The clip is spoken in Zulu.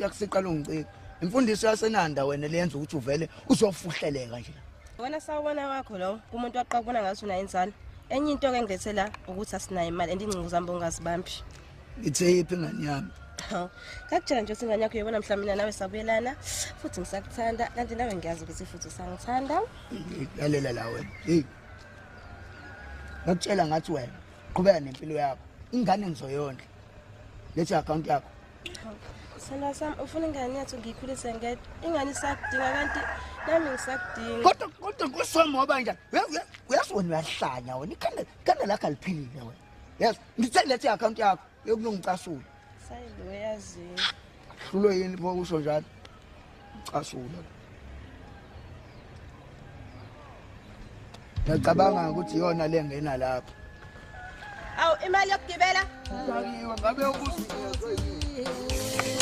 Yakusiqala ungicika. Imfundiso yaseNanda wena leyenza ukuthi uvele uzofuhleleka nje. Wena sawubona wakho lo kumuntu waqala ukubona ngathi unayo inzalo. Enye into ke ngilethe la ukuthi asinayo imali and ingcingo zami bongazibambi. Ngithe yiphi ingane yami? Hawu, ngakutshela nje ukuthi ingane yakho uyobona mhla mina nawe sabuyelana futhi ngisakuthanda kanti nawe ngiyazi ukuthi futhi usangithanda. Lalela la wena. Hey. Ngakutshela ngathi wena qhubeka nempilo yakho. Ingane ngizoyondla. Letha i-account yakho. Sithandwa sami ufuna ingane yethu ngiyikhulise ngedwa. Ingane isakudinga kanti nami ngisakudinga. Kodwa nkosi wami waba njani? Uyazi wena uyahlanya wena. Ikhanda lakho aliphilile wena. Yes, ngithe letha i-account yakho yokulungicasula. Sayilo uyazini. Hlulwe yini pho usho njalo? Casula. Ngiyacabanga ukuthi iyona le ngena lapho. Awu imali yokugibela? Ngabe ukuze yini?